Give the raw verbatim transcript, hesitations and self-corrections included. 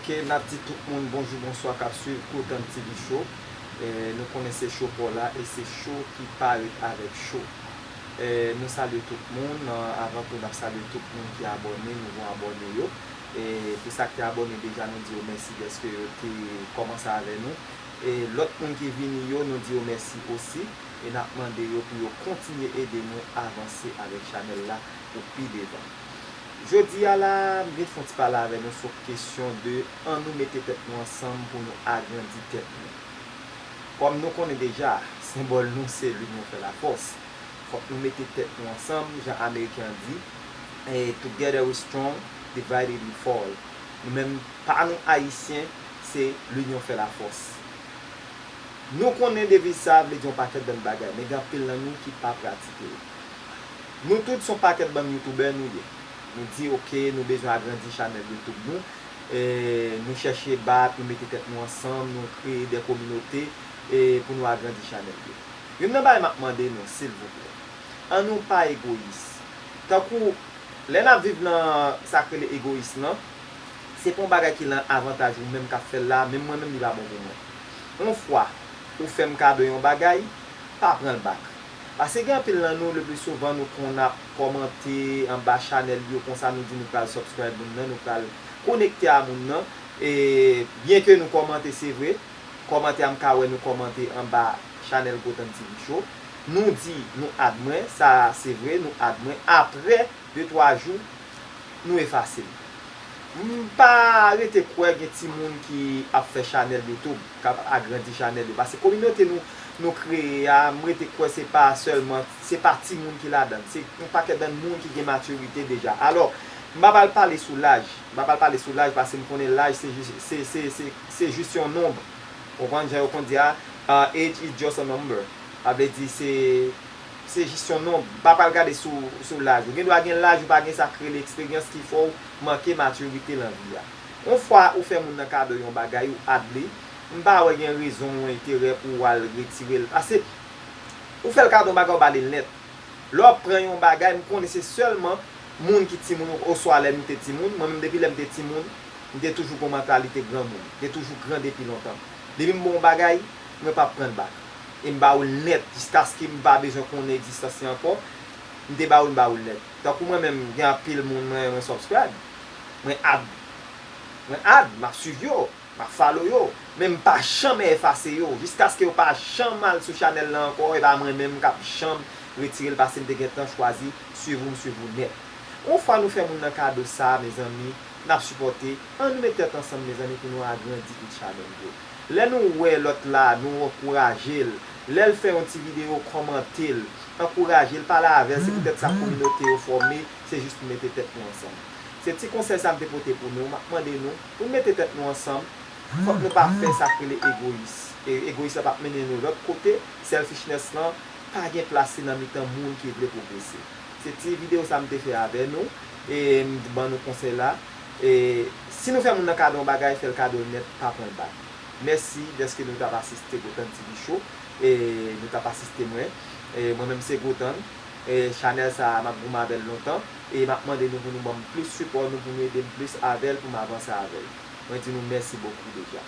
Ok, n ap di tout moun bonjou, bonswa k ap swiv Gotan T V Show. E, nou konnen se show pa w la e se show ki parèt avèk show. E, nou salye tout moun. An, avan tou, n ap salye tout moun ki abòne, nouvo abòne yo. E, pou sa ki abòne deja, nou di yo mèsi dèske yo te kòmanse avè nou. E, lòt moun ki vini yo, nou di yo mèsi osi. E n ap mande yo pou yo kontinye ede nou avanse avèk chanèl la pou pi devan. Jodi a la, m vin fè yon ti pale avè nou sou kesyon de ann nou mete tèt nou ansanm pou nou agrandi tèt nou. Kòm nou konnen deja, senbòl nou se L'union fait la force. Fòk nou mete tèt nou ansanm, jan Ameriken an di, e, "Together we strong, divided we fall." Nou menm, pa nou Ayisyen, se "L'union fait la force." Nou konnen deviz sa vle di yon pakèt bann bagay, men gen anpil nan nou ki pa pratike l. Nou tout se yon pakèt bann youtubè nou ye. Nou di, "Ok, nou bezwen agrandi chanèl YouTube nou." E, nou chèche bat, nou mete tèt nou ansanm, nou kreye de kominote, e, pou nou agrandi chanèl yo. Youn nan bagay m ap mande nou, silvouplè, ann nou pa egoyis. Tankou, lè n ap viv nan sa k rele egoyis lan, se pa yon bagay ki lan avantaj ou menm k ap fè l la, menm mwen menm li pa bon pou mwen. Yon fwa ou fè m kado yon bagay, pa pran l bak. Paske gen anpil nan nou, le pli souvan, nou konn ap kòmante anba chanèl yo, konsa nou di nou pral subscribe moun nan, nou pral konekte a moun nan. E byen ke nou kòmante, se vre, kòmante a m ka wè nou kòmante anba chanèl Gotan T V Show. Nou di nou add mwen, sa se vre, nou add mwen. Apre de twa jou, nou efase l. M pa rete kwè gen timoun ki ap fè chanèl YouTube, k ap agrandi chanèl yo. Paske kominote nou, nou kreye a, m rete kwè se pa sèlman, se pa timoun ki ladan l. Se yon pakèt bann moun ki gen matirite deja. Alò, m pa pral pale sou laj. M pa pral pale sou laj paske m konnen laj se jis, se, se, se, se jis yon nonb. Ou konprann jan yo konn di a, uh, "Age is just a number." Sa vle di se, se jis yon nonb. M pa pral gade sou, sou laj. Ou gen dwa gen laj, ou pa gen sa k rele eksperyans ki fè w manke matirite lan vi a. Yon fwa ou fè moun nan kado yon bagay, ou add li, m pa wè gen rezon ou enterè pou w al retire l. Paske ou fè l kado yon bagay, ou ba li l nèt. Lè w ap pran yon bagay, m konnen se sèlman moun ki timoun oswa lè nou te timoun. Mwen menm, depi lè m te timoun, m te toujou gon mantalite granmoun. M te toujou gran depi lontan. Depi m ba w yon bagay, mwen p ap pran l bak. E m ba ou l nèt, jiskaske m pa bezwen konnen egzistans li ankò. M te ba ou l, m ba ou l nèt. Tankou mwen menm, gen anpil moun mwen, mwen subscribe. Mwen add. Mwen add, m ap swiv yo. M ap follow yo, men m pa janm efase yo, jiskaske yo pa janm al sou chanèl lan ankò, e pa mwen menm k ap janm retire l, paske m te gentan chwazi swiv ou, m swiv ou nèt. Yon fwa nou fè moun nan kado sa, mezanmi, n ap sipòte, ann nou met tèt ansanm, mezanmi, pou nou agrandi tout chanèl yo. Lè nou wè lòt la, nou ankouraje l. Lè l fè yon ti videyo, kòmante l, ankouraje l, pale avè l, se poutèt sa kominote yo fòme, se jis pou mete tèt nou ansanm. Se ti konsèy sa m te pote pou nou, m ap mande nou, pou n mete tèt nou ansanm, fòk nou pa fè sa k rele egoyis. E egoyis la p ap mennen nou lòt kote, selfishness lan pa gen plas li nan mitan moun ki vle pwogrese. Se ti videyo sa m te fè avè nou, e m ban nou konsèy la. E si nou fè moun nan kado yon bagay, fè l kado l nèt, pa pran l bak. Mèsi dèske nou t ap asiste Gotan T V Show, e nou t ap asiste mwen. E mwen menm se Gotan, e chanèl sa a m ap goumen avè l lontan, e m ap mande nou pou nou ban m plis sipò nou, pou nou ede m plis avè l, pou m avanse avè l. Mwen di nou mèsi bokou deja.